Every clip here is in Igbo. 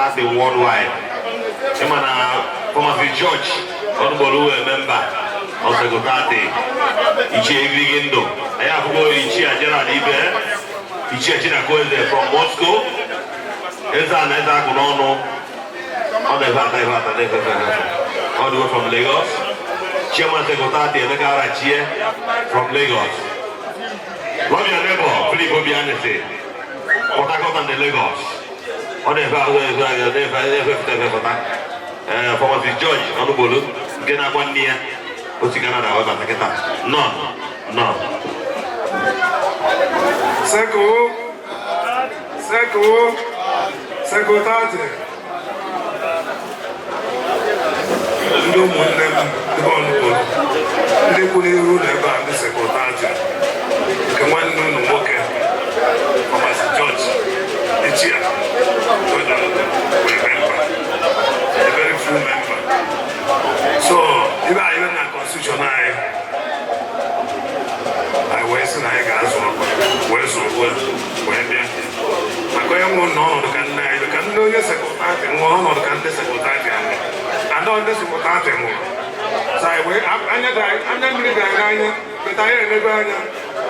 Thirty worldwide. Ịma na Pharmacist George Ọnụgbolu wee member of Circle 30. Ichie Igirigi Ndụ. Anyị afụgo Ichie Gerald Ibe, Ichie Chinakoeze from Moscow. Eze a na eze akụ n'ọnụ. Ọ na-efe ata efe ata na-efe efe efe. All the way from Lagos. Chairman Circle 30 Emeka Arachie from Lagos. Love your neighbor, Philip Obianese, Port Harcourt and the Lagos. Ọ na-efe ahụ efe ahụ na-efe efe efe efe pụta. Ee, Pharmacist George Ọnụgbolu nke na-akwa nne ya o si Canada wee bata kịta. Nọ, nọ. Circle, Circle, Circle 30. Ndị ụmụnne m, ndị Ọnụgbolu, ndị kwụ n'iru na ebe a, ndị Circle 30, nke nwanne unu nwoke, Pharmacist George Ichia George Ọnụgbolu, wee member, a very full member. So, ibe anyị na constitution anyị, anyị wee sị na anyị ga-azụ ọkwa wee zụọ wee bịa maka onye nwụrụ na ọnọdụ ka nne anyị, ka nne onye Circle 30 nwụrụ, ọnọdụ ka ndị Circle 30 anwụ andọ ndị Circle 30 nwụrụ. So anyị wee anya dị anyị, anya mmiri dị anyị n'anya beta anyị enego anya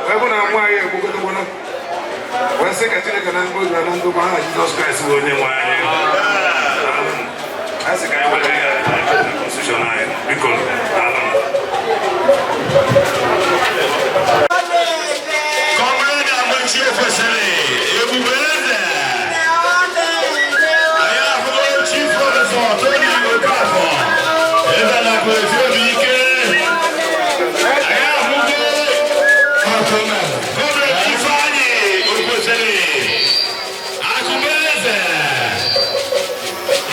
wee bụ na nwa anyị egbugodogbona, wee sị ka Chineke na ngozi na ndokwa aha Jizọs Kraịst bụ onye nwe anyị. Daalụ. A sị ka anyị were ya na constitution anyị. Biko, daalụ. Comrade Amechi Ofesere, Ebube Eze. Anyị afụgo Chief Professor Tony Okafor, Eze na-akụ esi obi ike. Anyị afụgo Comrade Ifeanyi Ofesere, Akụbe Eze.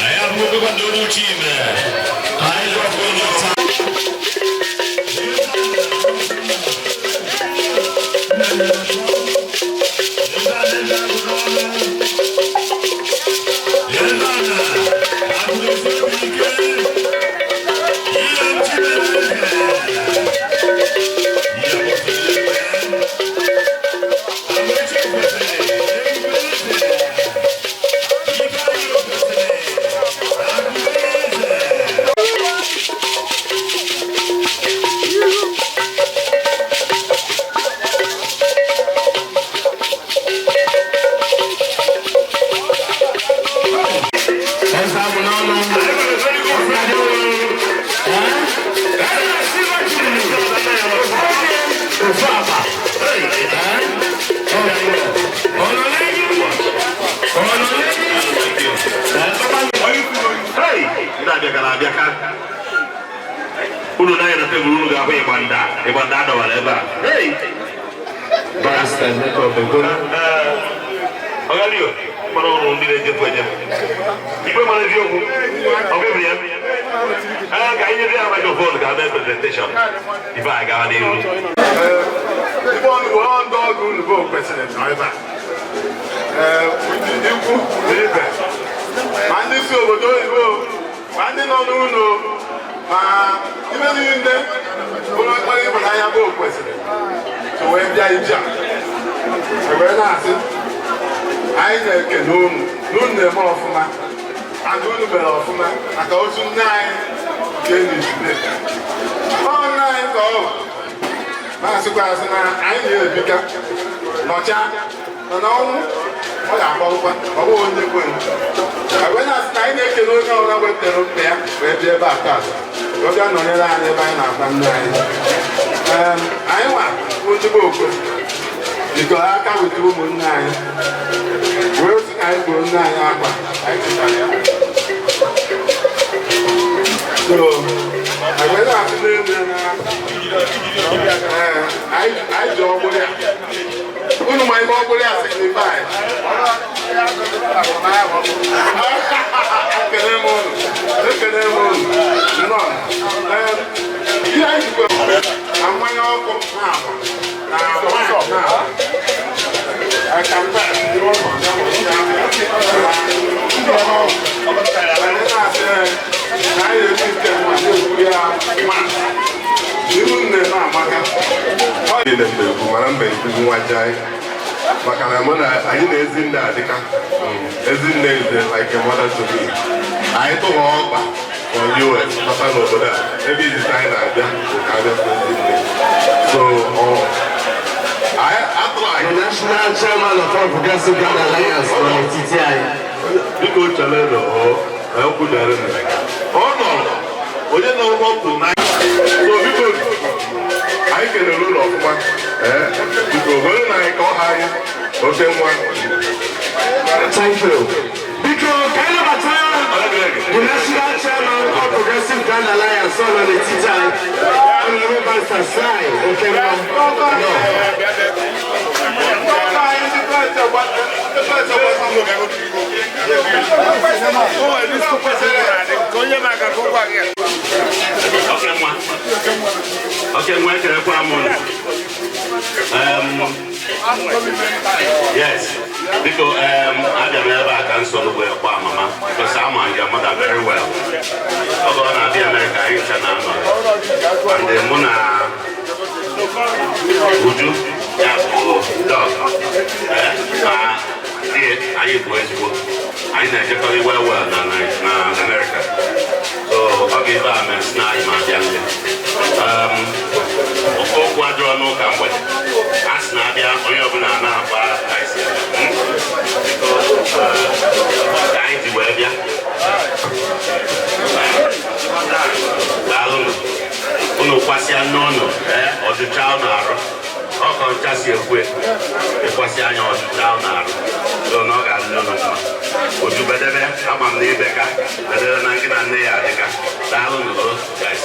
Anyị afụgo Gọvanọ Olu Chime. Anyị afụgo Ndị abịakara abịaka unu n'anya na tebụl, unu ga-ahụ ịgbanda ịgbanda adọwara ebe a. Hey! Barrister Emeka Obegoro. Ọgalio mara ụrụ ndị na-ejefu ejefu igwe mara eziokwu ọ bụghị ya. Ee, ka anyị nyezi ya microphone ka mee presentation ife anyị gawa n'iru. Igbe ọnụ ọ ndị ọgụ unu bụ kwesịrị nọ ebe a. Ee, ikwu na ibe, ma ndị si obodo oyibo, ma ndị nọ n'ụlọ, ma ibe niile bụrụ mkpere ịhụnanya bụ kwesịrị so wee bịa ije a. E wee na-asị anyị na-ekele unu na unu na-eme ọfụma and unu mere ọfụma maka otu nne anyị nke n'izube ọ nne anyị ka ọ bụ na-asịkwa asị na anyị na-ebika nọcha mana ọnwụ ọ ga-agbarụkwa ọ bụghị onye kwe. Wee na-asị na anyị na-ekele onye ọbụla wepụtara mkpa ya wee bịa ebe a taa ka ọ bịa nọnyere anyị ebe anyị na-agba nne anyị. Anyị nwa bụ ndị bụ okwe jikọrọ aka weta ụmụnne anyị wee sị ka anyị gboo nne anyị akwa anyị chetara ya. So anyị wee na-asị n'elu ya na ee, anyị ji ọgbụrụ ya. Unu ma ihe ọgbụrụ ya signify. Ekele m unu, ekele m unu nnọọ. Ee, ihe anyị jikwa na mmanya ọkụ na-agba na wine na-agba. I can bet you want anyị na-asị na anyị na-eji nke nwa na-ekwu ya nwa ihu nne na-amaka. Niile m na-ekwu mana mba ekwuzi nwa jai. Maka na mụ na anyị na ezinne adịka. Ezinne is like a mother to me. Anyị tụghọ ọkpa from US bata n'obodo a, ebe izizi anyị na-abịa bụ ka abịa fụ ezinne. So ọ anyị atụrụ The anyị national chairman of All Progressive Grand Alliance nọ n'etiti anyị. Biko chere nụ, okwu dere nụ. Ọ nọrọ onye nọrọ up to 9. So biko, anyị kelere ụlọ ọfụma. Ee, biko were na anyị ka ọ ha anyị oke nwa. Thank you. Biko, ka anyị nabata the national chairman of Progressive Grand Alliance nọ n'etiti anyị. Honorable Barrister Sai Okenwa. No. Oke nwa, oke nwa, ekelekwa m unu. Yes, biko, abịa m ebe a ka nsogbu wee kwa mama because ama your mother very well. Oge ọ na-abịa Amerịka, anyị ncha na-anọ and mụ na Uju ya bụ dog ma di anyị bụ ezigbo anyị na-ejekọrị well well na Amerịka. So ọ ga-ebe a mere si na anyị ma abịa nle. Okwu adịrọ n'ụka mgbede, a sị na-abịa onye ọbụla na-agba ka anyị si eme. Biko, ka anyị ji wee bịa. Daalụnụ. Unu kwasịa n'ụnụ, ee, ọjụcha unu arụ ọkọ ncha si ekwe ịkwasị anya ọjụcha unu arụ. So na ọ ga-adị unu mma. Otu bedebe ama m na ibe ka bedebe na nkị na nne ya adịka. Daalụnụ o, guys.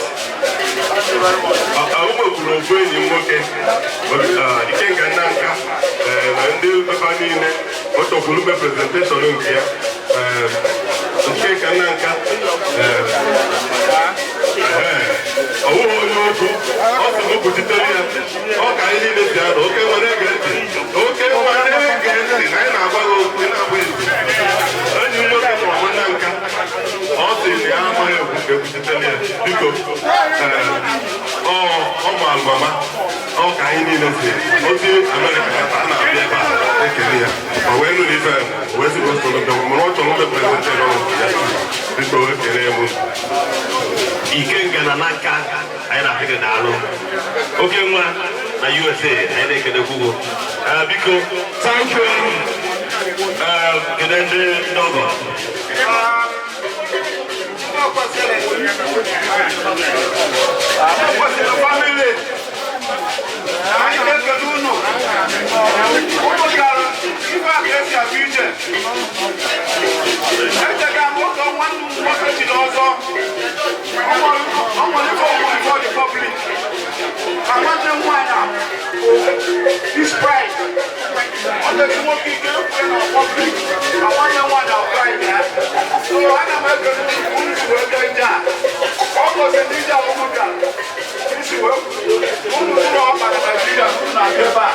Ọ nwekwuru ofu enyi m nwoke, Ikenga Nnanka, na ndị ebe niile o chọkwuru ime presentation nke ya. Ikenga Nnanka, ọ wụghị onye okwu, ọ sị m kwuchitere ya. Ọ ka anyị niile si anọ. Oke nwere ege ntị, oke nwere ege ntị na anyị na-agwa gị okwu, ị na-agba izu. Enyi m nwoke kpọrọ m Nnanka, ọ sị na ya amaghị ekwu, ka ekwuchitere ya, biko. Ọ ọ maara mama, ọ ka anyị niile si ozi Amerịka kata a na-abịa ebe a ekele ya. Ọ wee nụ n'ife wee sị ka o soro bịa, mana ọ chọrọ ime presentation ya. Biko, ekele m. Ikenga na Nanka, anyị na-asị gị daalụ. Oke nwa na USA, anyị na-ekelekwu gị. Biko. Thank you. Kedu ndị ndị ọgọ? Family, anyị na-ekele unu. Unu gara ife a ka esi abịa ije. Echega m ụzọ nwanne m nwoke chiri ọzọ. Ọ nwere ife ọgwụ before the public. Ka nwanne m nwaanyị a is pride. Ọ na-esi nwoke ike ekwe na public. Ka nwanne m nwaanyị a pride ya. So ana m ekele unu ka unu si wee bịa ije a. Ọ gosiri na ije a unu bịara isi wee unu tụrụ ọkpa na Naịjirịa, unu na-abịa ebe a.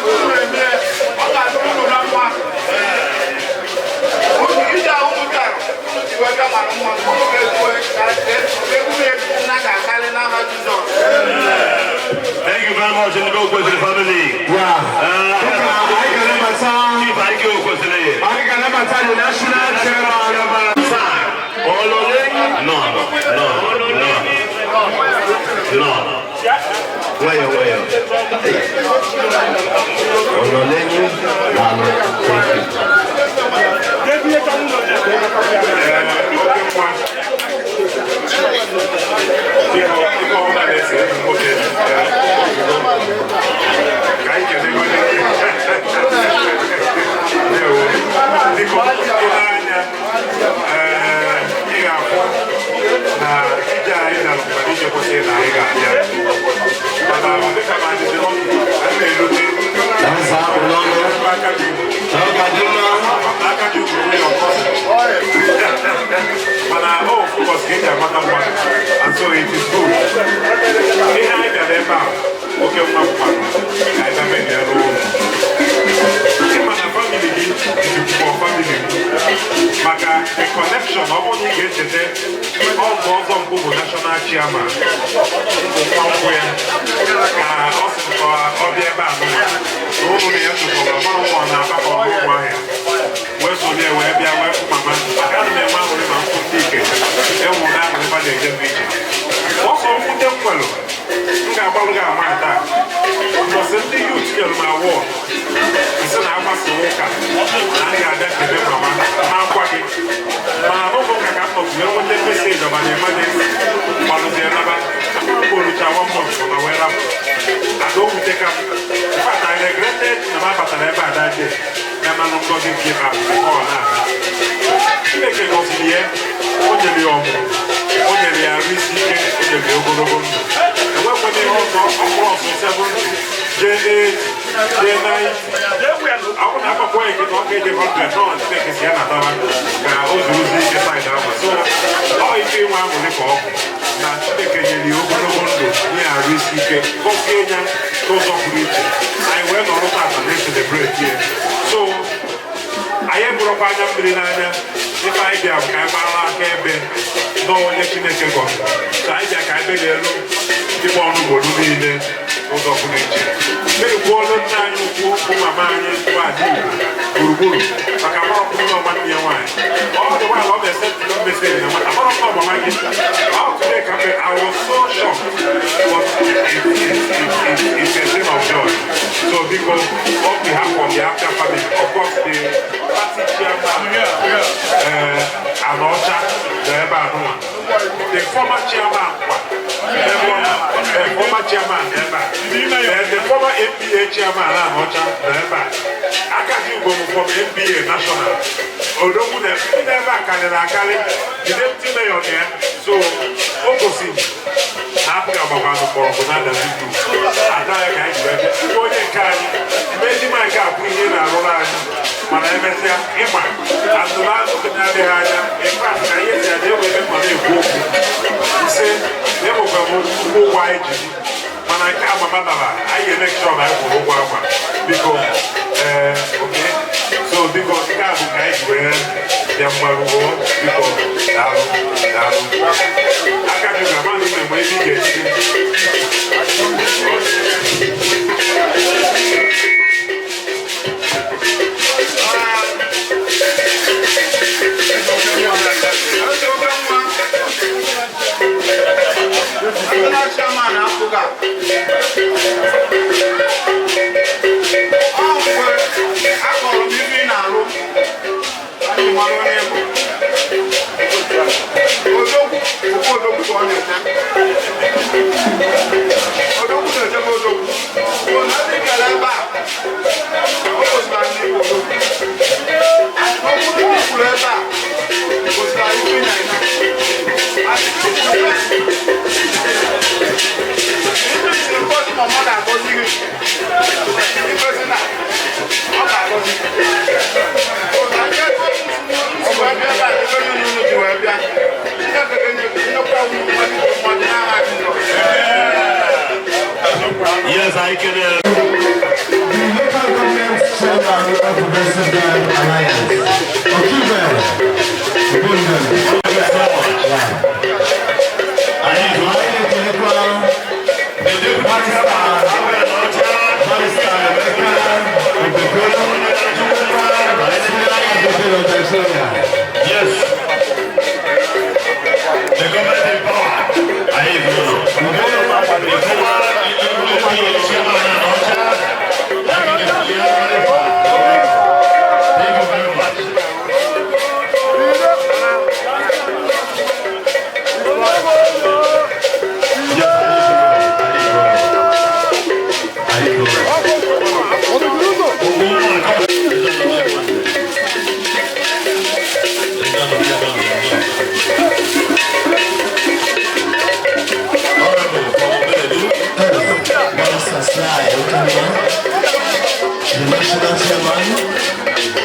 Unu na-eme, ọ ga-adị unu na mma. Unu ije a unu bịara, unu ji wee bịa mara mma. Unu ga-ekwu ka egwu na-egwu na ga-akarị n'aha Jizọs. Thank you very much, ndị Okwesịrị family. Yeah. Biko, anyị ga-anabata Chief Ike Okwesịrị. anyị ga-anabata the national chairman. Sir. No, no, no, no. Nwayọ nwayọ. Ọnọlenyi, daalụ. Thank you. Oke nwa, biko, ife ọbụla na-ese nwoke, ka anyị kelegodi. Ndewo. Biko, ile anya, ị ga-afụ na ije anyị na ije kwesịrị na anyị ga-abịa, mana ọ dịka ma anyị dị lucky, anyị na-erute Dansa ụlọọrụ. aka gị. Ọ ga-adị mma. Aka gị ugwu ya ọkọ, mana ọ ofu ụbọchị ka eji amata mmadụ, and so it is good. Ihe anyị bịara ebe a, oke nwa kwara ka anyị bịa merie n'ụlọ. Ịma na family gị dịkwukwa family m maka the connection. Ọ bụrụ na ị ga-echeta, ọgụ ọzọ mbụ bụ national chairman bụ nwa nkwụ ya ka ọ sị ka ọ bịa ebe a n'ụlọ na ụlọ na ya tụkọrọ. Taa mbọsị ndị youth nyere m award ise na agbasa ụka na anyị ga-abịa kele mama ma akwa gị, mana n'ụlọ ụka ka m nọ wee nweta message ọbana emergency gbalụzie naba mgborucha one month ma wee rapụ ada. O wuteka m. In fact, I regretted na m abatara ebe a that day ya manụ ngozi nke ikpeazụ before ọ na-aga. Chineke gọziri ya, o nyere ya ọmụmụ, o nyere ya arụ isi ike, o nyere ya ogologo ndụ. Enwekwana ihe ọzọ. Ọ cross 70 jee 8 jee 9. Ọ bụ na agbakọ ya nkịta, ọ ga-eje 100. Nọ Chineke si ya natara ka o zuruzi ike side ahụ. So ọ ife inwe aṅụrị ka ọ bụ na Chineke nyere ya ogologo ndụ, nye ya arụ isi ike, gọzie ya n'ụzọ pụrụ iche. Anyị wee nọrọ tata na-ecelebrate ya. So anyị bụrụkwa anya mmiri n'anya. Ife anyị bịa bụ ka anyị gbara aka ebe nọọ onye Chineke gọziri. So anyị bịa ka anyị belie elu ịgba ọnụ gbolu niile n'ụzọ pụrụ iche, mekwuolu nna anyị ukwu bụ mama anyị bụ Ada Igbo gburugburu, maka amarọpụ nne ọma nne ya nwaanyị. Ọ dị nwaanyị, ọ na-ese ntụlo message na nwata amarọpụ mama gị. Ọ today ka mbe I was so shocked, but it's a thing of joy. So biko, on behalf of the APGA family, of course the party chairman Anaọcha nọ ebe a nụnwa, the former chairman kwa ebe ọ nọ, the former chairman nọ ebe a, the former NBA chairman Anaọcha nọ ebe a, Akaji Ugom from NBA national, Odogwu na ndị ebe a karịrị akarị, the deputy mayor na ya. So o gosiri na APGA gbakwanụ mgbọrọgwụ na Adazi ada ya ka anyị ji wee bịa. Ndị onye nke anyị mejima nke a bụ ihe na-arụrụ anyị, mana emesịa ịma azụmazụ okenye adịghị anya. In fact, ka ihe si adị, enwe ebe mma na-ekwu okwu ise na enwekwa m nnukwu ụgwọ anyị ji, mana nke a mama nara anyị ga-eme sure na anyị kwụrụ ụgwọ akwa. Biko, ee, okay, so biko, nke a bụ ka anyị ji wee bịa mgbaruo. Biko, daalụ, daalụ. Aka gị ga-ama mgbe ebe ị ga-esi. Oge nwa national chairman APGA. Ọ mgbe akọrọ m ife ị na-alụ, anyị mara onye bụ odogwu. Bụkwa odogwu ka ọ na-ete, odogwu na-echebe odogwu. Na ndị bịara ebe a, o gosiri anyị ịbụ odogwu. N'okwu ndị kwuru ebe a gosiri anyị ife ị na-eme. Anyị kwuru ife si ngozi, ma mmadụ agọzi gị, igosi na ọ ga-agọzi gị. Na ndị ebe si wee bịa ebe a, ebe onye unu ji wee bịa, Chineke ga-enye nnukwu mmadụ mmadụ n'aha Jizọs. Yes, I can. The local government chairman of Progressive Grand Alliance, Okibe Obunde. Thank you so much. Anyị Anyị na-ekelekwa the deputy Barrister Emeka Obekolo, Senior Advocate of Nigeria. Yes. The government in power. Anyị bụ the former NBA chairman Anaọcha. Thank you very much. Yes, anyị bụ. Anyị bụ. Honorable from Obeledu. Barrister Sly Okenwa, the national chairman.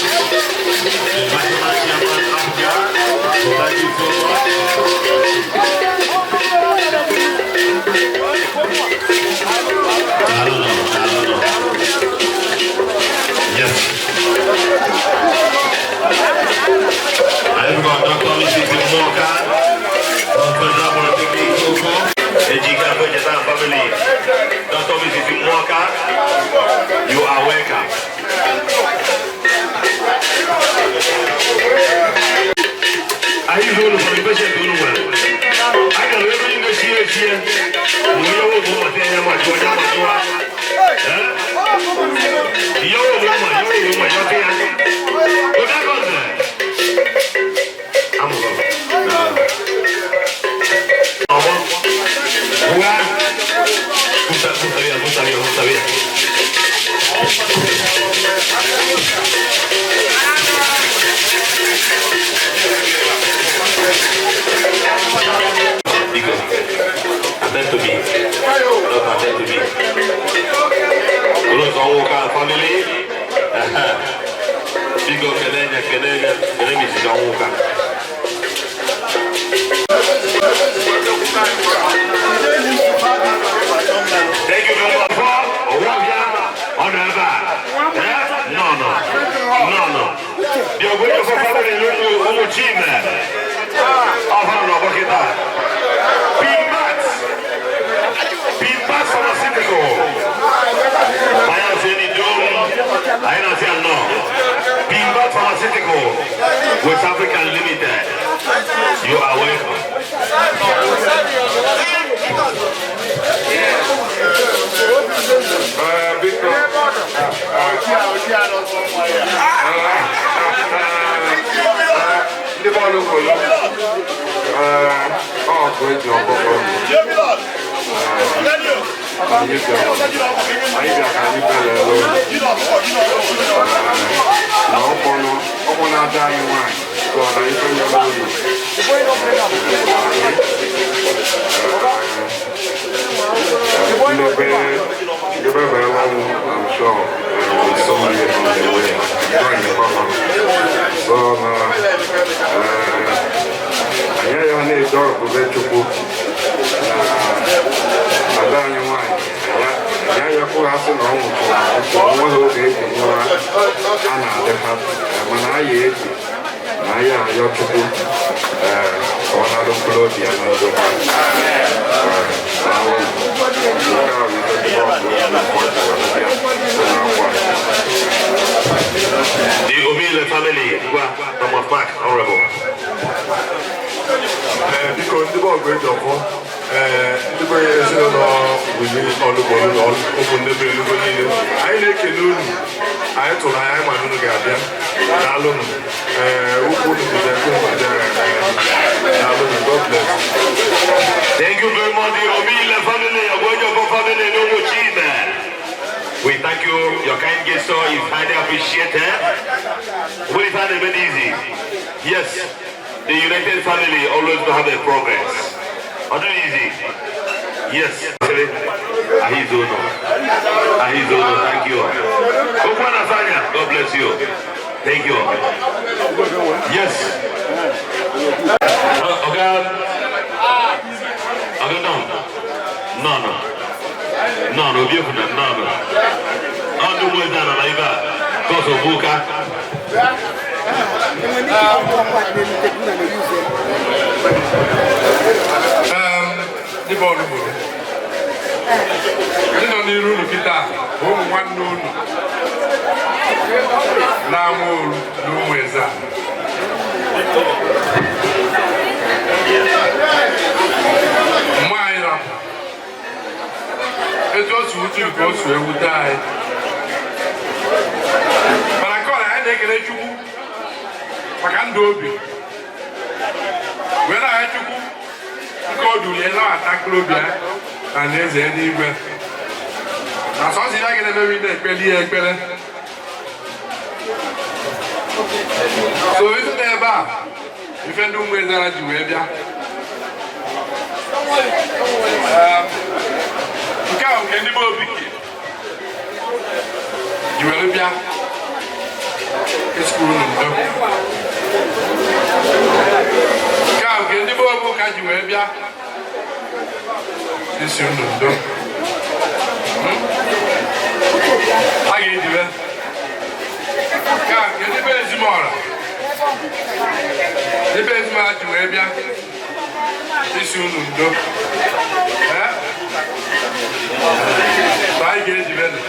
The national chairman APGA. Thank you so much. I don't know. I don't know. Yes. I've got Dr. Mrs. Moka from Federal Polytechnic Oko. Ejika Bejeta family. gbajiwa, ya gbajiwa. Yóò wò mọ̀, yóò wò mọ̀, yóò fi ya. Obi akọ̀sẹ̀. Amụrụ. Ọgbọ. Wá. Gusta, gusta bien, gusta bien, gusta bien. Biko, attend to me. Don't attend to me. Ụlọ Ọnwụka family. Biko, kene nye, kene nye, kene Mrs. Ọnwụka. Thank you very much for Ọwọ́bịa ọ nọ ebe a. Eh? No, no. No, no. The Ogwejofo family n'ụmụ ụmụ Chime. Ọhụrụ n'ọgbọ kịta. Pimbat. Pimbat Pharmaceutical. Anyị na-asị ndị dum. Anyị na-asị anọ. Pimbat Pharmaceutical. West African Limited. You are welcome. Ee, biko, ndị bọọlụ kwuru ọgụ eji ọkpọkọ anyị bịara, anyị bịa ka anyị belele unu na ụmụ ụmụ na-ada anyị nwaanyị so na ife nyere unu ndebe ndebe bere ọnwụ. I'm sure somebody on the way join the cover, so na anyị ya na-eje ọgụ be Chukwu na ada anyị nwaanyị ya ya kwụghasị na ọ nwụchụrụ anwụchụ. Onweghị oge eji nwụra a na-adị ha, mana anyị eji na anyị arịọ Chukwu ka ọ nalụ mkpụrụ obi ya na ndokwa. Nke a bụ ife ndị ọgụ bịa na-akwa. The Omile family, ngwa, Thomas Mark, Honorable. Ee, biko, ndị bọọlụ eji ọfọ, ee, ndị be ezinụlọ Willie Ọlụgbolu na ụmụnne be elugo niile, anyị na-ekele unu. Anyị tụrụ anya ma unu ga-abịa. Daalụnụ. Ee, ukwu unu bidoro, unu bidoro. Daalụnụ. God bless. Thank you very much, the Omile family, Ogwejofo family, Nomo Chime. We thank you. Your kind gesture is highly appreciated. We find it very easy. Yes, the United family always have a progress. Not easy. Yes. Ahizono. Ahizono, thank you. Okwana Sanya, God bless you. Thank you. Yes. Oga, Oga, no. No, no. No, no, obi ekuna, no, no. Ọ ndị ụmụ eze na ibe a, kọsụ obuka. Ndị bọọlụ gburu ndị nọ n'iru unu kịta bụ ụmụ nwanne unu na-ama olu na ụmụ eze a. Mgbe anyị rapụ etu o si wute ka o si ewute anyị, mana nke ọra anyị na-ekele Chukwu maka ndụ obi wee na-anya Chukwu nke o dulie nabata mkpụrụ obi ya na alaeze eluigwe, na sọsọ ya ga na-emebi na-ekpeli ya ekpere. So ife dị ebe a, ife ndị ụmụ ezara ji wee bịa. Nke a nke ndị be obi ji were bịa esikuru unu ndo. Nke a nke ndị be obi ụka ji wee bịa isi unu ndo. A ga-ejibe nke a nke ndị be ezimọra, ndị be ezimọra ji wee bịa isi unu ndo. Ee, so anyị ga-ejibe nụ.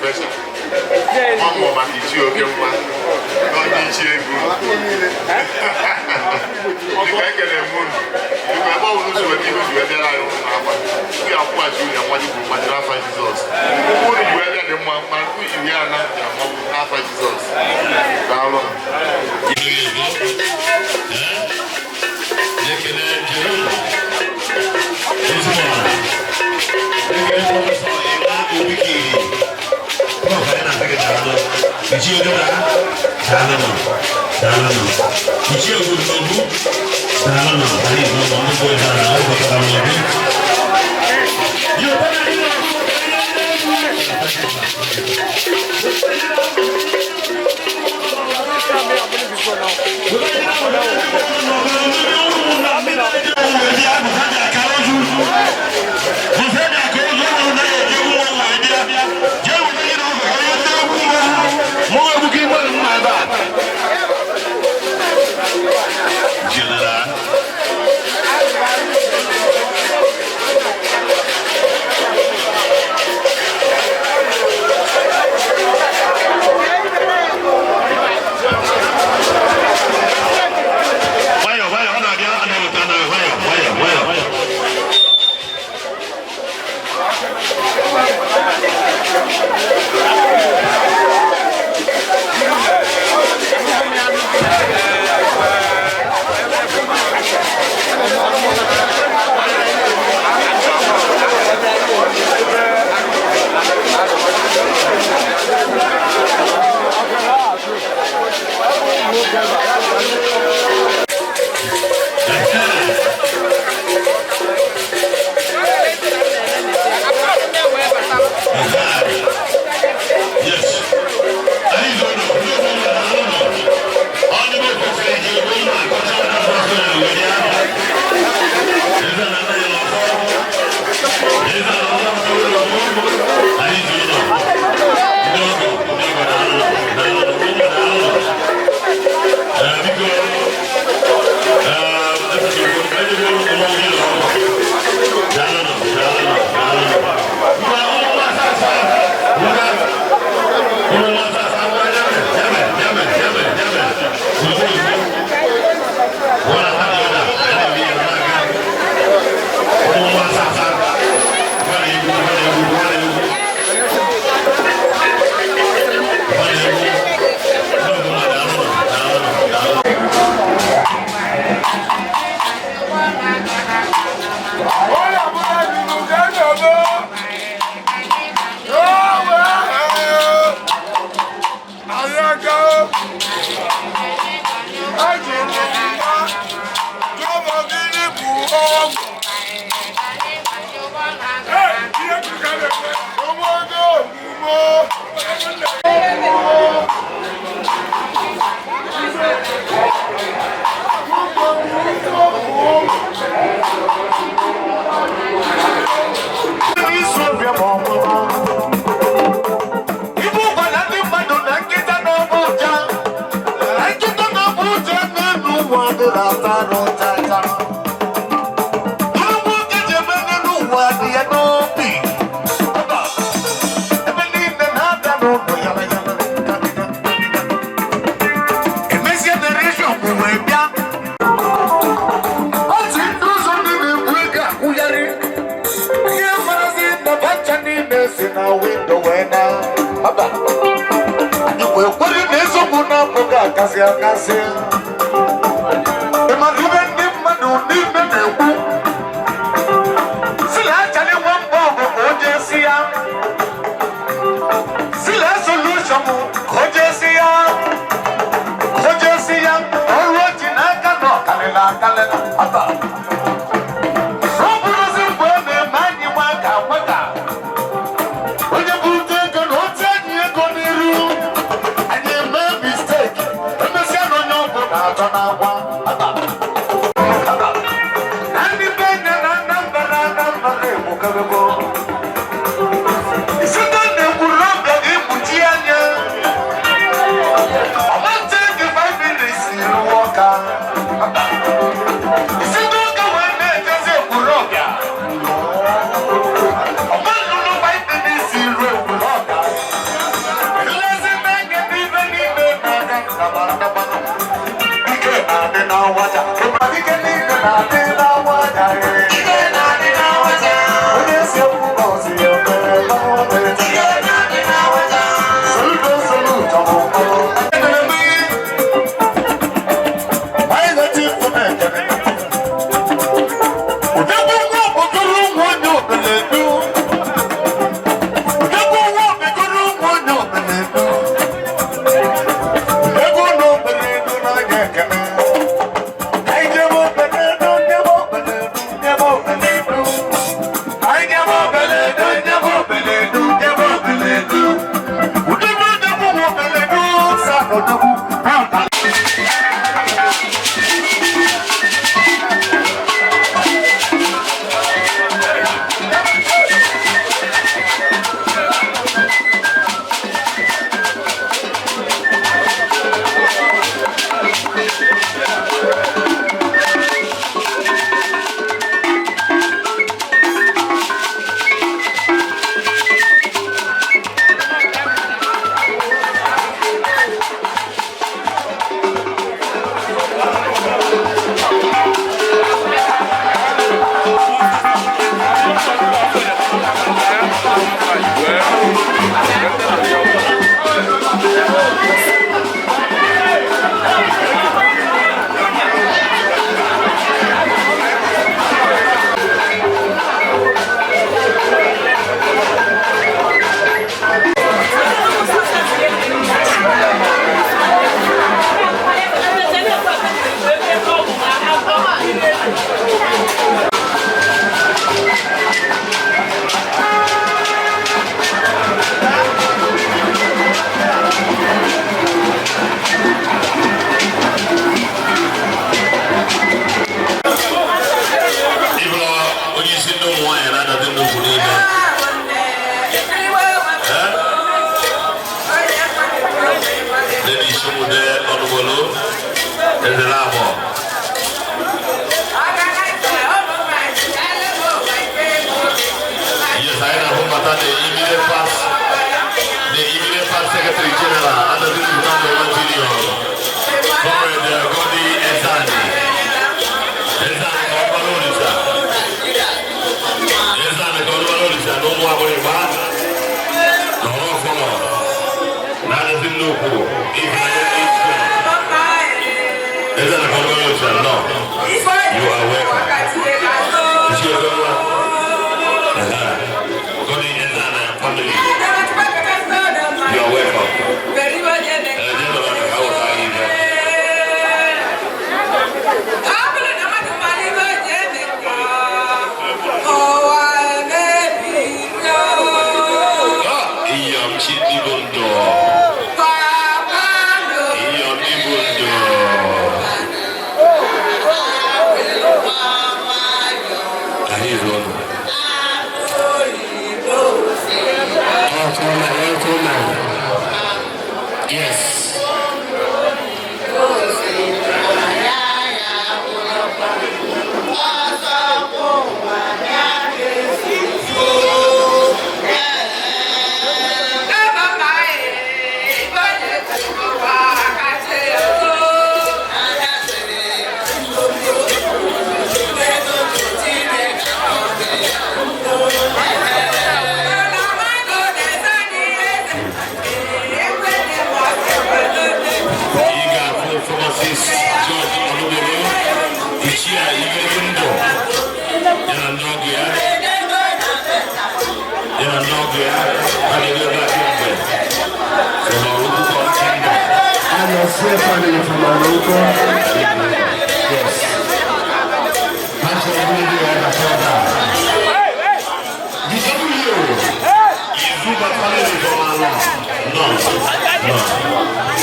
Special. Nwa mmụọ maka ichie oke nwa na ndị ichie ego. Dịka ekele m unu. Biko, ebe ọ bụla unu si weta ihe ji wee bịara anyị ụlọ akwa. Ndị akwụghachi unu mmadụ kwuru mmadụ n'afa Jizọs. Ụkwụ unu ji wee bịa dị mma, mana nke iji ya na dị amagbu n'afa Jizọs. Daalụ. Ekele Jerome Ezimora. Ekele Prọfesọ Emma Obikiri. Prof, anyị na-asị gị daalụ. Ichie Odora, daalụ nọ. Daalụ nọ. Ichie Ogunnobu, daalụ nọ. Anyị nọ nọ nnukwu ebe a na ụbọchị n'obi. General. Nwayọ, nwayọ, ọ na-abịa, ọ na-eweta, ọ na-eweta, nwayọ, nwayọ, nwayọ, nwayọ. Yes. Anyị zo nọ, ndị ọgbọ nwere ahụ nọ. Ọ ndị bụ kwesịrị iji ego mma akọcha na afọ na were ya. Eze na nna ya n'ọfọ. Eze na ọfọ na ụlọ ọfọ. Anyị zo nọ. Ndị ọgọ, ndị ọgọ daalụ, daalụ, ndị ọgọ daalụ. Ee, biko, ee, efesoro m, ejego m ụlọ gị n'ọfọ. Daalụ nọ, daalụ nọ, daalụ nọ. Ngwa, ụmụ nwa asaa, ngwa. Ibu gwara ndị mmadụ na nkịta na-agba ụja, na nkịta na-agba ụja n'elu ụwa adịrị ata arụ tata. Ihe nwoke ji eme n'elu ụwa dị ya n'obi. Ọba, ebe niile na-abịa n'ụlọ ya ya ya ya. Emezie generation bụ wee bịa. Otu ndị ụzọ ndị na-egbu ego akwụgharị. Ihe marazi na bacha niile si na windo wee na aba. Anyị wee kwere na eziokwu na-abụghị akasị akasị. Ị mara ibe ndị mmadụ niile na-ekwu? Si na achara nwa mba ọgụ ka o jee si ya. Si na solution ka o jee si ya. Ka o jee si ya. Ọrụ o ji n'aka na ọkalịla akalịla. Aba. Ọ bụrụzi mgbe ọ na-eme anyị nwaka nwaka. Onye bụ ute ego na otu enyi ego n'iru. Anyị eme misteki. Emesịa na onye ọbụla atọ n'akwa. Aba. Aba. Na ndị be nne na Anambra na Anambra na-egbukebego. Isi ndị na-ekwuru ọbịa ga-ekpuchi anya. Eze na-abọ. Yes, anyị na-ahụ mbata the immediate past Secretary General, Adazi Nnamdi Junior, Comrade Godi Ezani. Ezani ka ọ gbara Olisa. Ezani ka ọ gbara Olisa na ụmụ agbịrịgba na ọrụ ọfọlọ na Adazi Nnukwu Ifunanya Age. Ezani ka ọ gbara Olisa nọ. You are welcome. Ichie Okenwa. Godi Ezani and family. You are welcome. Gentlemen, how are you? Ah, Iyom Chidibondo. Iyom Ibondo. Ahịrị ọnụ. Welcome, welcome. Yes. Ị ga-afụ Pharmacist George Olubere, Ichie Igirigi Ndụ, ya na ndị ọgụ ya, ya na ndị ọgụ ya, ha na-ebe ebe a kemgbe. From Oraukwu Kingdom. Anozie family from Oraukwu. Yes. Patrick Ogilvy and Akoda. The W. Izuba family from Alọ. No, no.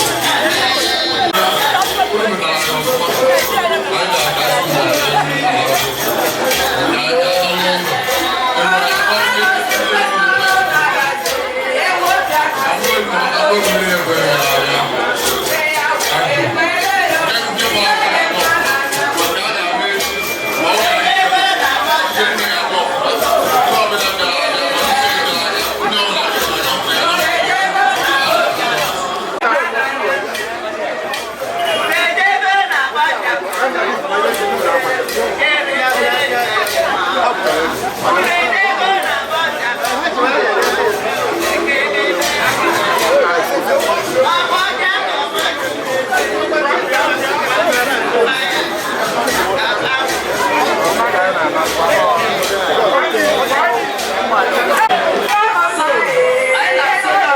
Anyị na-asị na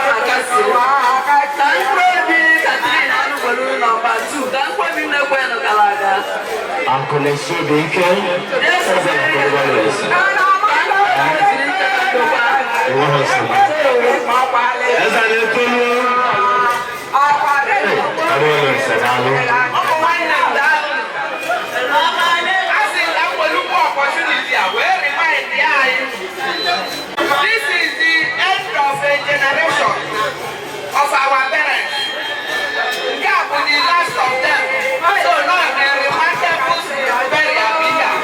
ka mkpụrụ obi Catherine Anụgwelu nọmba 2 ka mkpụrụ obi Nnekwenụ gara aga. Uncle Esubike. Eze Akọrọbalị. Eze na-etolu. Arụọlụ daalụ. Ụmụ nwanne m, daalụ. A sị ka m were ugbo opportunity a wee remind anyị. This is the end of a generation of our parents. Nke a bụ the last of them. So now a remarkable burial here.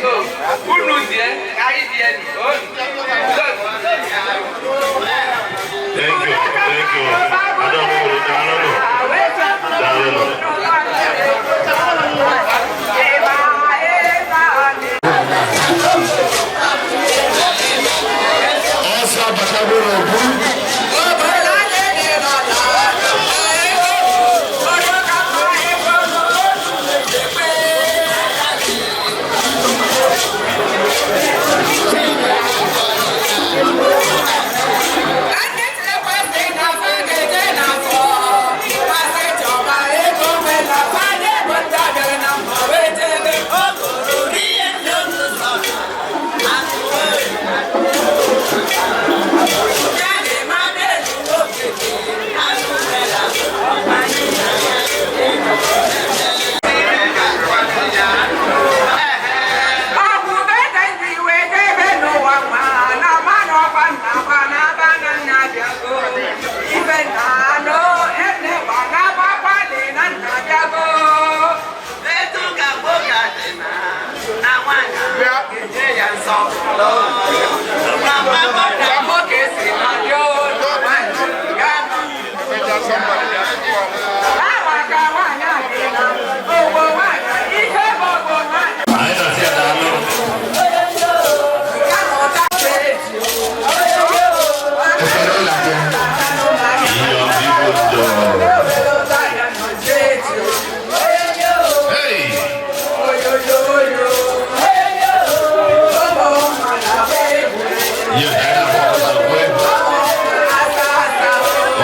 So unu die ka anyị die ni. Thank you, thank you. Adamu, daalụ. Daalụ. Ọsọ abatago n'obu.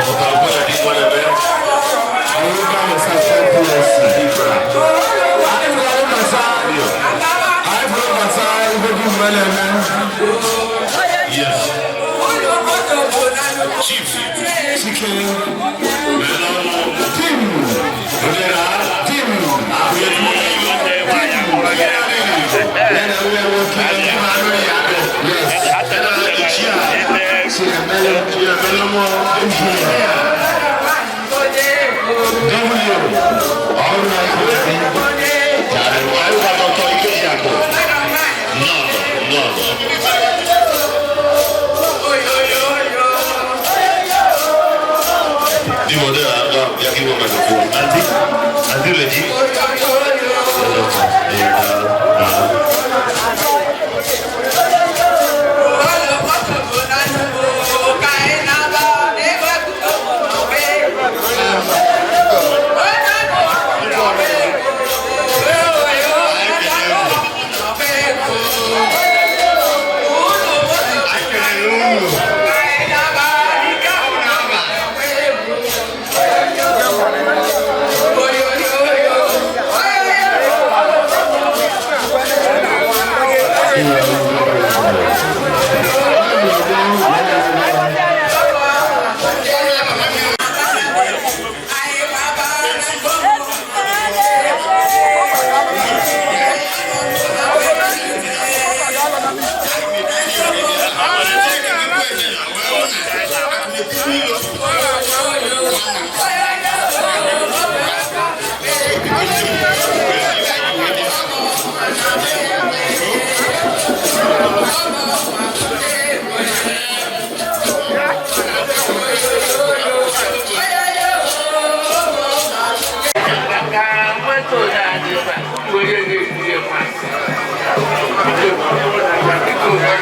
Ọkụtara kwere dị nwa na-eme. Yoruba Reception PLC. Anyị bụrụ bata, anyị bụrụ bata ibe gị mgbe na-eme. Yes. Chief. Chike. Tim. Odera. Tim. Ya na nwunye nwoke. Yes. Chiemele. Engineer. W. All right. Anyị gwa Dr. Ikejiakụ. Nnọọ, nnọọ. Di Modera, bịa ka iwe microphone. Aunty, Aunty Lady.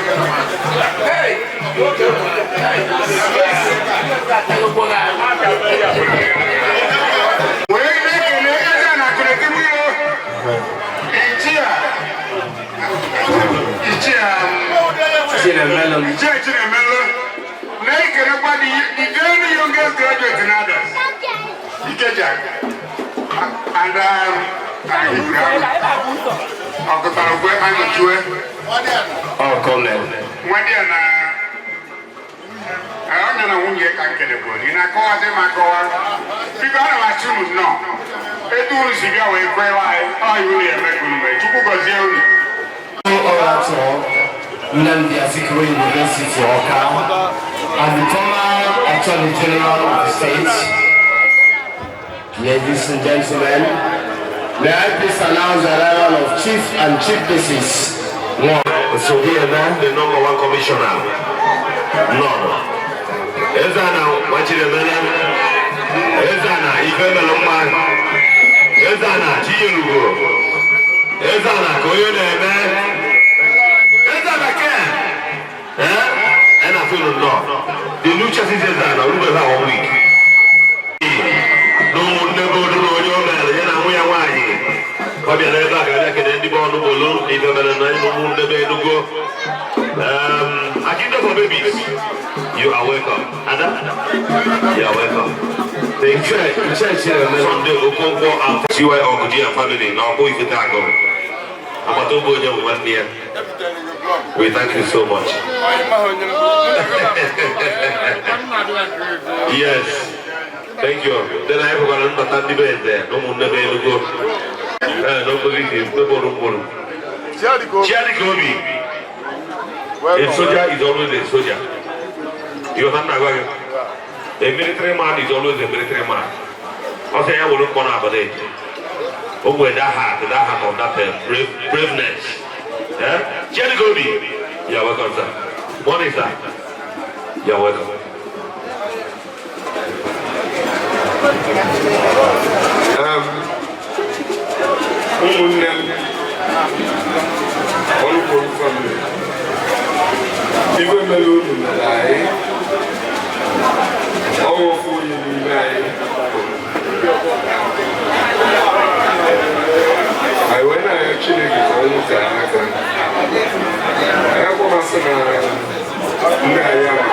Eh, daalụ, daalụ. Wee na-ekele eze na akụrụkịbụ iro ichie ichie Chinemelu. Ichie Chinemelu, na-ekelekwa the very youngest graduate in others, Ikeja, and ọkụtara ukwe aṅụchue. Ọkọlẹ. Nwadị a na onye na nwunye ka nkele bụ ị na-akọwazi m akọwa. Biko, ana m asị unu nnọọ. Etu unu si bịa wee kwewe anyị, ọ iwu na-eme ka unu mee. Chukwu gọzie unu. Orator, Nnamdi Azikiwe University, Awka, and the former Attorney General of the state. Ladies and gentlemen, may I please announce the arrival of Chief and Chief Mrs. Osobieme, the number one commissioner. None. Ezana Nwachiremele, Ezana Ifemelu mma, Ezana Chinyelugo, Ezana ka onye na-eme, Ezana ke, eh, ẹ na-afụ nnọọ. The new chassis Ezana, orube ha one week. Na ụmụnne bụ odu na onye o mere ya na nwa ya nwaanyị. Ọ bịara ebe a ka abịa kene ndị be ọnụ bolu na ife mere na ụmụnne be Enugu. Akinde for babies, you are welcome. Ada, you are welcome. Thank you. Sunday Okonkwo and CY Oguji and family na ọkpụ ifete agụrụ. Agbata obi onye bụ nwanne ya. We thank you so much. Yes. Thank you. Then I have got mbata ndị be eze na ụmụnne be Enugu. Eh, n'opposite, mkpụrụ mkpụrụ. Chiadike Obi. A soldier is always a soldier. You understand that? A military man is always a military man. Ọ sị ya were mkpọ na-abada eje. O nwere that heart of that braveness. Eh? Chiadike Obi. You are welcome, sir. Morning, sir. You are welcome. Ụmụnne m, ọlụkwuru family, ife mere unu mere anyị, ọnwụ ofu onye n'ime anyị. Anyị wee na-arịọ Chineke ka ọ nwụtee aka. Anyị akwamasị na nne anyị ama.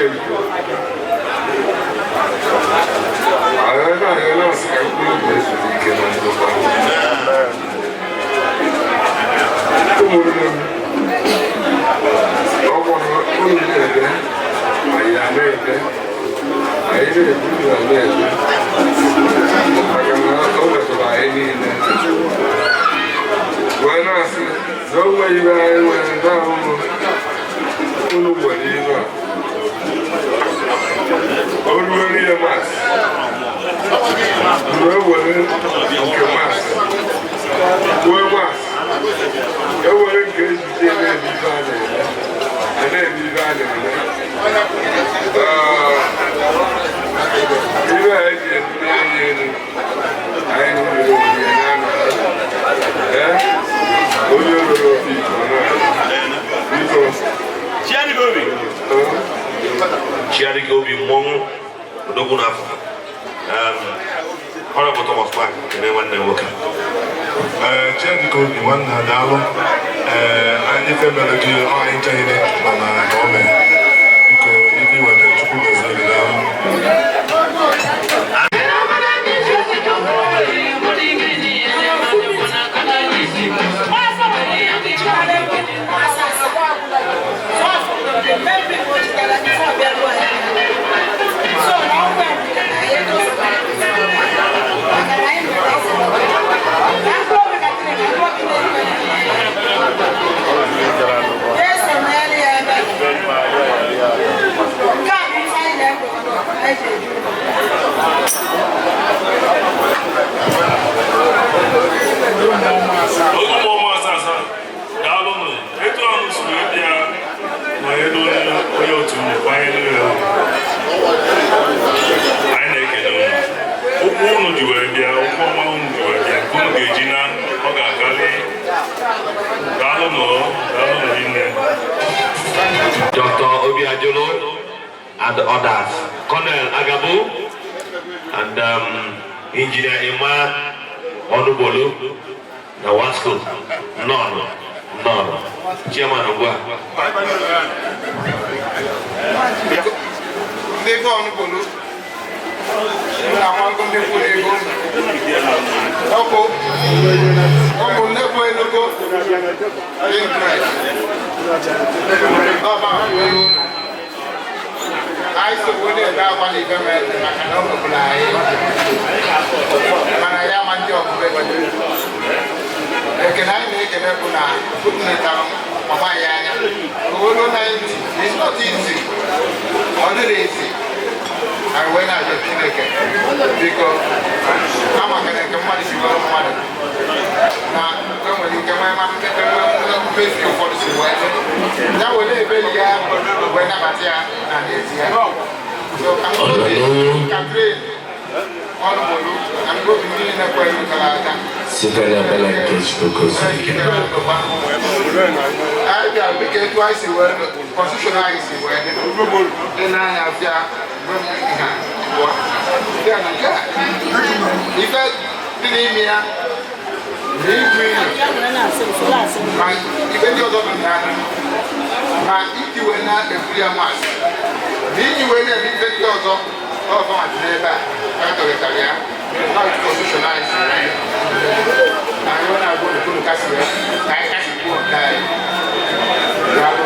Ike. Anyị na-arịọ na-asị ka mkpụrụ obi ezuru ike na ndokwa. Ụmụnne m, ọ bụrụ unu na-ede, anyị a na-ede, anyị na-ebu unu a na-ede, maka na o metụrụ anyị niile. Wee na-asị na o nweghị ibe anyị nwere na-ahụhụ unu nwere ibe a. O ruo ihe Mass, wee were nke Mass, kwuo Mass, ewere nke ejije na-eme ibe a na-eme, a na-eme ibe a na-eme. Ibe a eji ebuli anyị elu, anyị nwere onwe ya na-anọ. Ee, onye rụrụ obi ọ na biko. Chiadikobi. Chiadikobi mmọnwụ odogwu n'afọ. Honorable Thomas Park, kene nwanne m nwoke. Ee, Chiadikobi nwanne, daalụ. Ee, ife mere gị ọ anyị ncha niile mana ka o mee. Biko, ife iweta, Chukwu gozie gị, daalụ. Oge ụmụ ọma asaa, daalụ nụ. Etu ahụ si wee bịa nọnyere onye otu unu, kwanyere ya ugwu, anyị na-ekele unu. Ụkwụ unu ji wee bịa, ụkwụ ọma unu ji wee bịa, nke unu ga-eji na ọ ga-agali. Daalụ nụ, daalụ nụ rinne. Dr. Obi Ajolo and others, Colonel Agabu and Engineer Emma Onubolu na Wasco, none, none. Chairman Ugwa. Ndị ego ọnụbolu na-amago ndị kwuru ego ọkụ ụmụnne bụ Enugu interest ọba elu anyị sogbu na-ebe akwa na ibe mere maka na o mebụla anyị, mana ya ma ndị ọbụla ekene anyị na-ekene bụ na unu mama anyị anya olu 90. It's not easy, ọ dịrị easy. Anyị wee na-arịọ Chineke, biko, amakana nke mmadụ si were mmadụ na enwere ike nwee ma mmezi ụfọdụ si wee dị ya were ebeli ya wee nabata ya na n'ezi ya. So ka mkpụrụ Catherine Ọnụbolu na mkpụrụ obi ndị niile kwere gara aga site n'ebere nke Chukwu goziri ike. Anyị bịara dịka etu anyị si wee constitution anyị si wee dị dị n'anya bịa ha pụọ bịa na nke a ife dị n'ime ya na igwu iyi ma ife ndị ọzọ dị na ma iji wee na-ebuli ya Mass na iji wee na-eme ife ndị ọzọ ọzọ ma dị n'ebe a ka a dọrịtara ya na constitution anyị si wee dị na anyị na-agwa unu kasị wee ka anyị kasị kwuo nke anyị. Daalụ.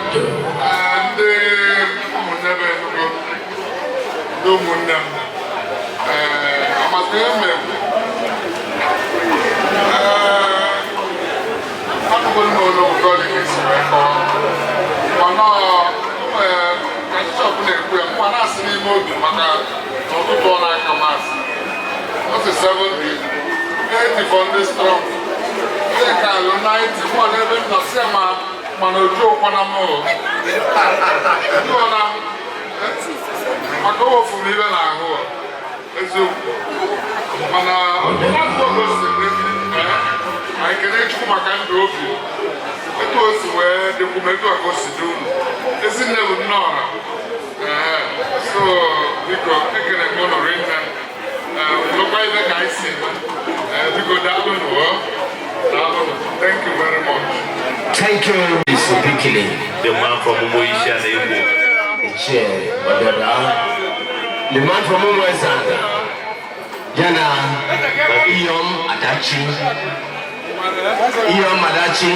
Ndị ụmụnne m Enugu, ndị ụmụnne m, ee, amasị ihe m ekwu, ee, anụgo m n'olu obodo dị ka esi wee kọọ mana ee, ka bishọp na-ekwu ya, mma na-asị n'ime obi maka na ụtụtụ ọ na-aka Mass ọ sị 70, 80 for ndị strong, ndị ka alụ 90. Mụ n'ebe m nọ sị ya ma mana oju ụkwana m o jụọ na m maka o wefuru m ibe n'ahụ o, eziokwu, mana ọdụ gosiri anyị kene Chukwu maka ndụ obi etu o si wee dịkwu m, etu a ka o si dị unu. Ezinne bụ nne ọha. Ee, so biko, ekele m ụnụ rinne. Ee, lụkwa ibe ka anyị si eme. Biko daalụnụ o. Daalụnụ. Thank you very much. Thank you, Mr. Bikini. The man from Umuisha na Igbo. Ichie Odada. The man from Umuezanga. Yana Iyom Adachi. Iyom Adachi.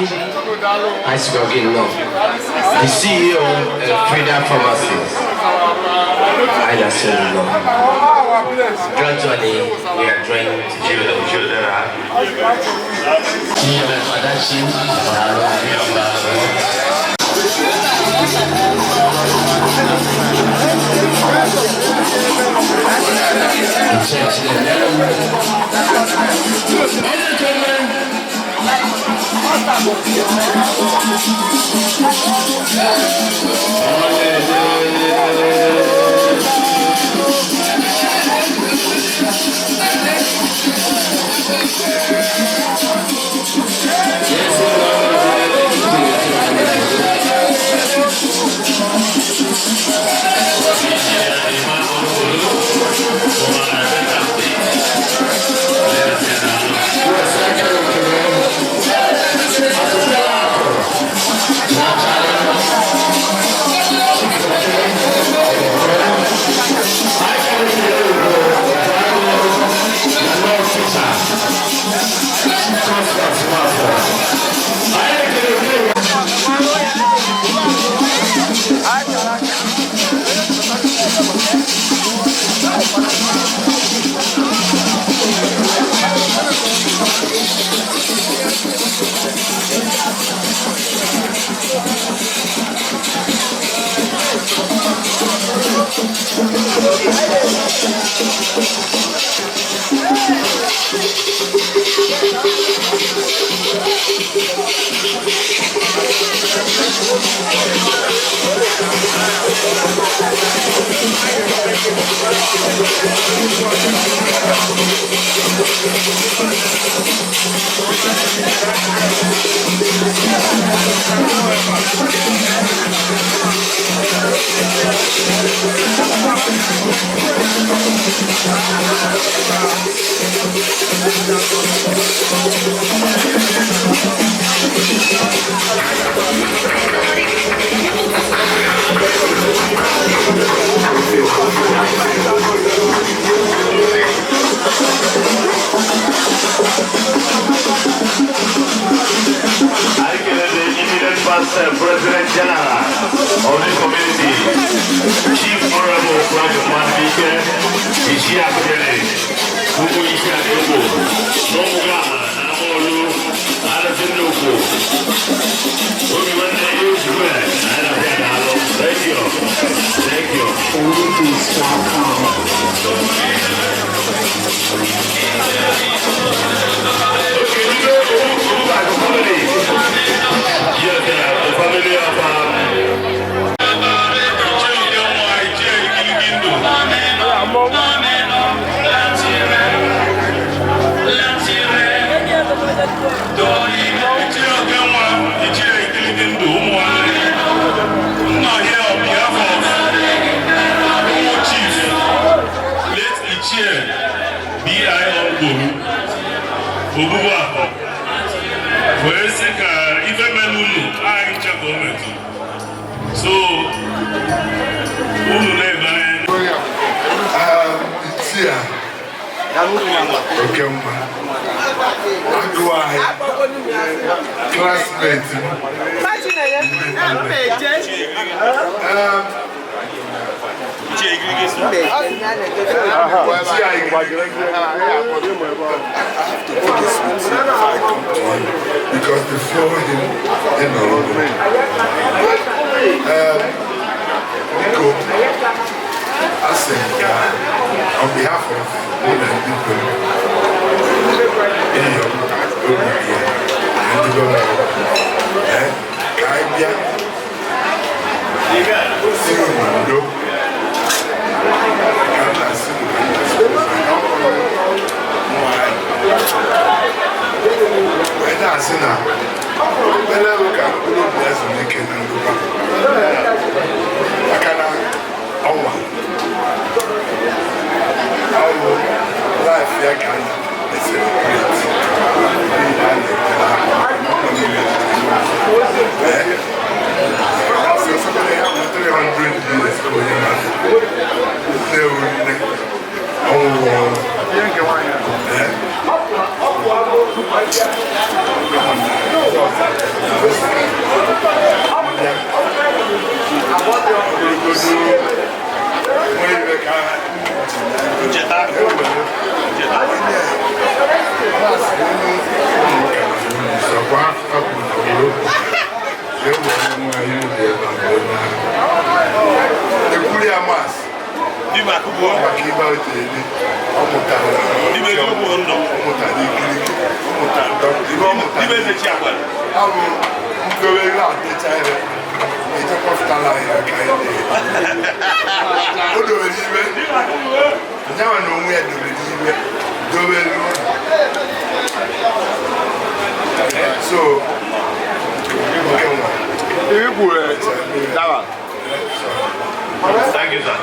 I see you no. The CEO of Frida Pharmacies. I said no. Gradually, we are drawing to Ichie Odera. Iyom Adachi. Ichie Chinemere. I kelele the immediate past President General of this community, Chief Honorable Frank Mambike, Ichie Akudele, Umu Ichie Adebo, N'Omugama, Namolu, Alison Nuku, Obi Nwanne Yozue, Ayala Dalo. Thank you. Thank you. Okay, you know, Obu family. Yes, the family of Ichie Igiligindo. Ichie Okenwa, Ichie Igiligindo, ụmụnwanne. Nna here on behalf of Umu Chief, late Ichie B.I. Ogboru, Obubu Akọ, wee sị ka ife mere unu anyị ncha ka o metụ. So, unu na-ebe anya. Ichie Okenwa, agụ anyị, classmate m. Ichie I have to take a sweet if I come to him because before him, he no Biko, asị m ka on behalf of ụlọ ndị kwere Iyom obi ya na ndị gọvanọ ka anyị bịa si unu ndo ka m na-asị unu ka m na-asị unu na ọ bụrụ nwa anyị wee na-asị na ekpere bụ ka mkpụrụ obi ya zuru ike na ndokwa maka na ọnwa ọ bụ life ya ka a na-ecelebrate. Ekwuri ya mas maka ibe o ji eri ọ mụtara ọ mụtara ikiriki ọ mụtara dọkịta ibe ọ mụtara abụ ndobe ego adịcha ire echekwapụtala ya ka anyị na o dobere ibe nyanwa na onwe ya dobere ibe dobere ụlọ so nke nwa. Thank you, sir.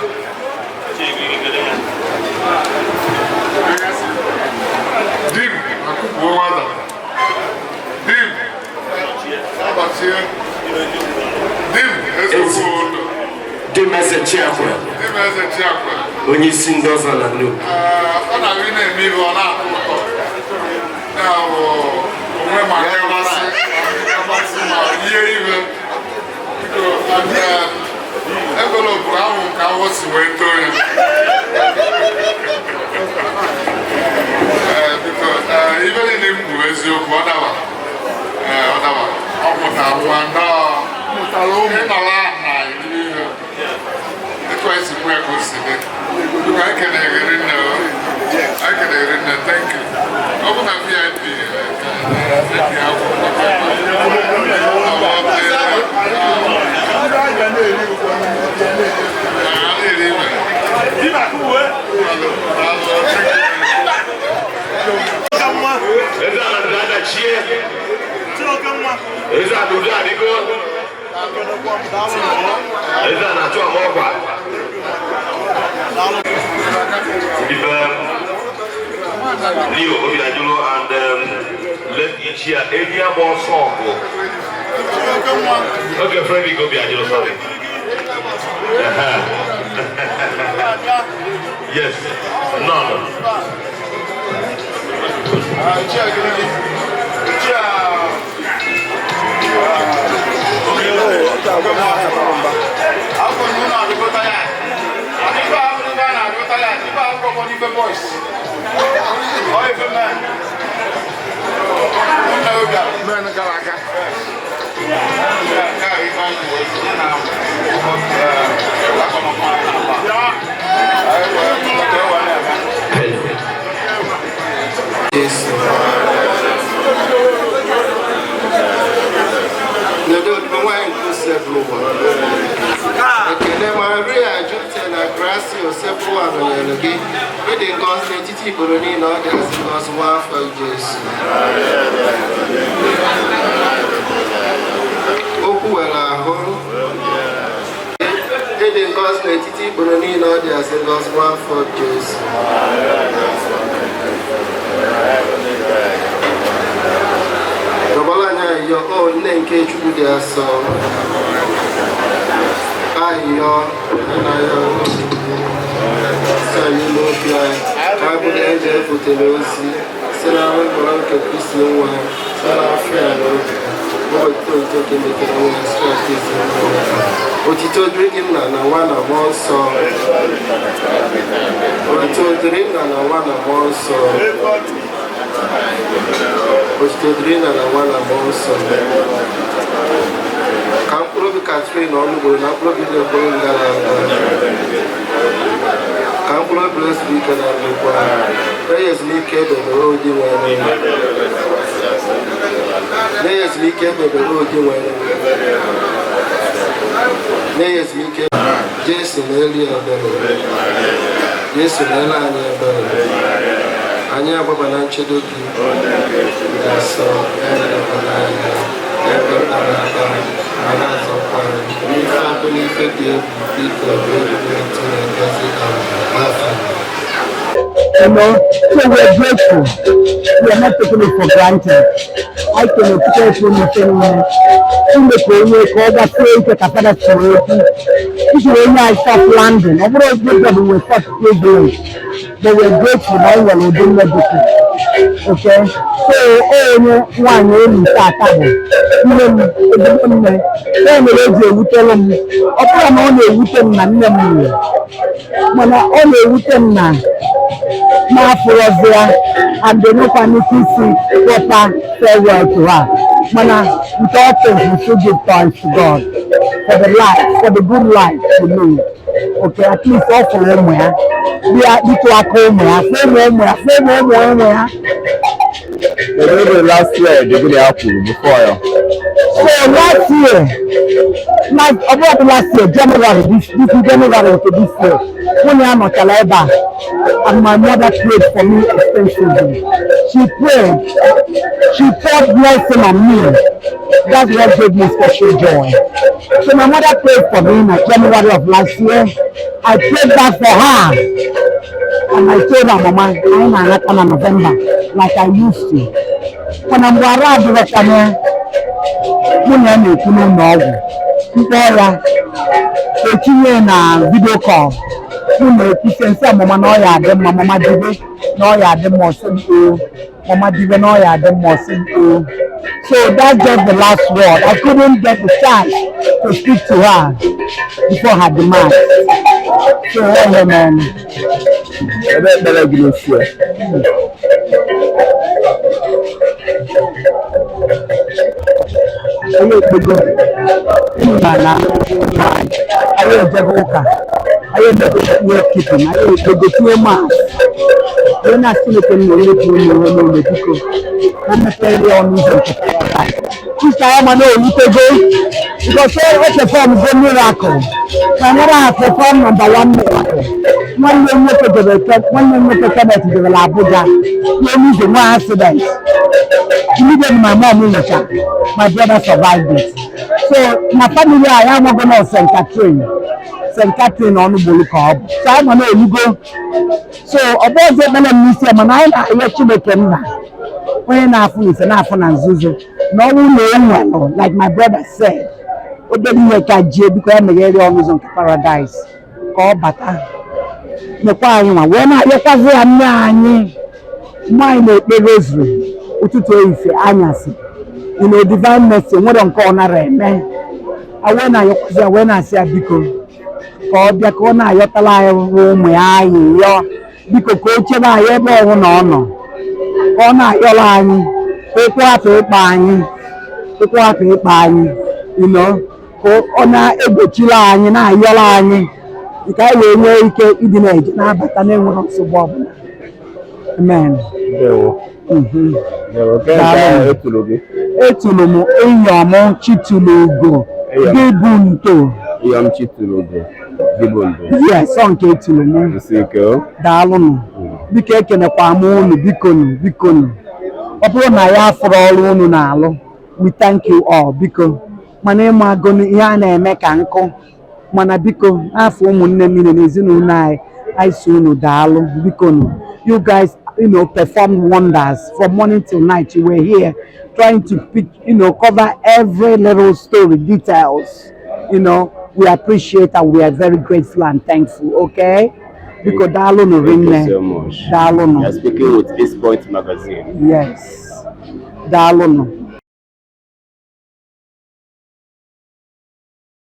Dim akụkụ nwata. Dim abatie. Dim ezigbo ụlọ. Dim Eze Chiakwe, Dim Eze Chiakwe. Onye isi ndị ọzọ na Nnobi. Ọ na-abụ ị na-eme ihe ọ na-atọ ụtọ. Ya bụ onwe ma nkabasị ma nkabasị ma ihe ibe. Biko, and envelope ahụ ka awọ si wee too ya. Ee, biko, ee, ibe niile m kwuru eziokwu, ọ daba. Ee, ọ daba. Ọ mụtara nwa nnọọ. Mụtara ụmụ. Ịnọrọ na iri ihe. Etu anyị si kwuo ya ka o si dị. Biko, anyị kelere gị rinne o. Anyị kelere rinne, thank you. Ọ bụ na VIP, eh, ka akwụkwọ. Ọ bụ a na-eri ibe. Daalụ, thank you. Eze ala dị adachie. Eze ala udo adịgo. Eze ala na-achụ ama ọkwa. Ife Leo Obiajulu and late Ichie Elia Mosongo. Okay, Frederick Obiajulu, sorry. Yes, none. Jesu. N'udo odibo nwaanyị nke Osebụlụwa. Ekele Maria jupụtara na grasia Osebụlụwa nọnyere gị. Ịdị ngọzi n'etiti ikporo niile ọ dịazị ngọzi nwa afọ Jesu. Okwu were ahụ. Ịdị ngọzi n'etiti ikporo niile ọ dịazị ngọzi nwa afọ Jesu. Dọbala anyị ayịyọ, o nne nke Chukwu dị asọ. Ayịyọ, nna ya si anyị n'obi anyị, ka anyị bụrụ eze efutere ozi, si na mkpọrọ nke Kristi nwa ya, si n'afọ ya na obi. Ụbọchị otito nke metere nwa ya, si na Kristi nwa ya. Otito dịrị gị nna na nwa na mmụọ nsọ. Otito dịrị nna na nwa na mmụọ nsọ. Otito dịrị nna na nwa na mmụọ nsọ. Ka mkpụrụ obi Catherine ọnụgboro na mkpụrụ obi na-ekworo ngara aga. Ka mkpụrụ obi ezuru ike na ndokwa. Nye ya ezumike ebebe odi nwere. Nye ya ezumike ebebe odi nwere. Nye ya ezumike. Jesu na-elu ya ebere. Jesu na-ele anyị ebere. Anyị agbaba na nchedo gị. Dị asọ eledakwana anya ebe mkpara aka ma na-azọkwa anyị n'ife abụ n'ife dị egwu biko bụ etu na ngozi afa. So we're grateful. We are not taking it for granted. I can okwute efu mmepe niile. Chineke onye ka ọ gasie ike ka fada siri okwu. Iji wee nye anyị soft landing. Ọ bụrụ everybody nwere such privilege, but we're grateful na anyị nwere ụdị nne dị. Okay, so onye nwaanyị enyi tata bụ nne m, ezigbo nne. Ya mere eji ewutelu m. Ọ bụrụ na ọ na-ewute m na nne m nwụrụ, mana ọ na-ewute m na n'afọrọzi ya and enwekwa ike isi proper farewell to her. Mana nke all things, we should give thanks to God for the life, for the good life she lived. Okay, at least ọ fụrụ ụmụ ya, bịa bitụ aka ụmụ ya, fụ ụmụ ụmụ ya, fụ ụmụ ụmụ ụmụ ya. Kedu oge last year gị na ya kwuru before ya? So last year, last, ọ bụrụ last year, January, this January nke this year, nwunye ya nọchara ebe a, and my mother prayed for me extensively. She prayed, she poured blessing on me. That's what gave me special joy. So my mother prayed for me in January of last year. I prayed that for her. And I told her, "Mama, anyị na-anata na November like I used to." Mana mgbe arụ adịrọkwana ya, mụ na ya na-ekwu n'ụlọ ọgwụ, mkpọ ya, etinye na video call, mụ na-ekwuse nsị a, "Mama, na ọ ya adị mma. Mama, dibe na ọ ya adị mma." Ọsị m oo. "Mama, dibe na ọ ya adị mma." Ọsị m oo. So that's just the last word. I couldn't get the chance to speak to her before her demise. So ọ mere. Ebe ekpere gị n'isi ya? Onye ekpego mba na anyị ejego ụka, anyị emego ihe keeping, anyị ekpego tinye mass onye na Chineke nna, onye pụrụ ime ihe n'ụlọ, biko o mepere ya ọnụ ụzọ nke paradise. Uche ya ma na owutego because o perform go miracle. My mother has performed number one miracle. Nwanne m nwoke jere, nwanne m nwoke Kenneth jere Abuja n'elu ụzọ nwa accident. Immediately my mom nwụcha, my brother survived it. So na family anyị amago na St. Catherine, St. Catherine Ọnụgbolu ka ọ bụ. So anyị ma na olugo. So ọ bụ ọzọ ekpere m n'isi ya, mana anyị na-arịọ Chineke nna, onye na-afụ ife na-afụ na nzuzo, na ọnwụ na enwelụ, like my brother said, obere ihe ka jie, biko ya meghere ọnụ ụzọ nke paradise ka ọ bata mekwa anyị nwa. Wee na-arịọkwazi ya nne anyị. Mgbe anyị na-ekpe rosary ụtụtụ, ehihie, anyasị, divine mercy nwere nke ọ nara eme, wee na-ayọkwazi ya, wee na-asị ya biko ka ọ bịa, ka ọ na-ayọtala anyị ụmụ ya anyị yọọ, biko ka o chebe anyị ebe ọhụụ na ọ nọ, ka ọ na-ayọrọ anyị, ka okwu hapụ ịkpa anyị, okwu hapụ ịkpa anyị, ka ọ na-egbochiri anyị, na-ayọrọ anyị nke anyị wee nwee ike ịdị na-eje na-abata na-enweghị nsogbu ọbụla. Amen. Ndewo. Ndewo. Nke nke ahụ etulu gị? Etulu m Iyom Chitulu Ugo. Iyom. Gị bụ nto. Iyom Chitulu Ugo Gịbụ Ndo. Yes, ọ nke etulu m. Isi ike o. Daalụnụ. Biko ekenekwa m unu. Bikonu, bikonu, ọ bụrụ na ya afụrụ ọrụ unu na-alụ, we thank you all. Biko, mana ịma agụnụ ihe a na-eme ka nkụ, mana biko, n'afọ ụmụnne m niile na ezinụlọ anyị, anyị si unu daalụ. Bikonu, you guys performed wonders. From morning till night you were here trying to pick, cover every little story details. We appreciate and we are very grateful and thankful. Okay, biko, daalụnụ Thank you rinne. so much. Daalụnụ. You're speaking with East Point Magazine. Yes, daalụnụ.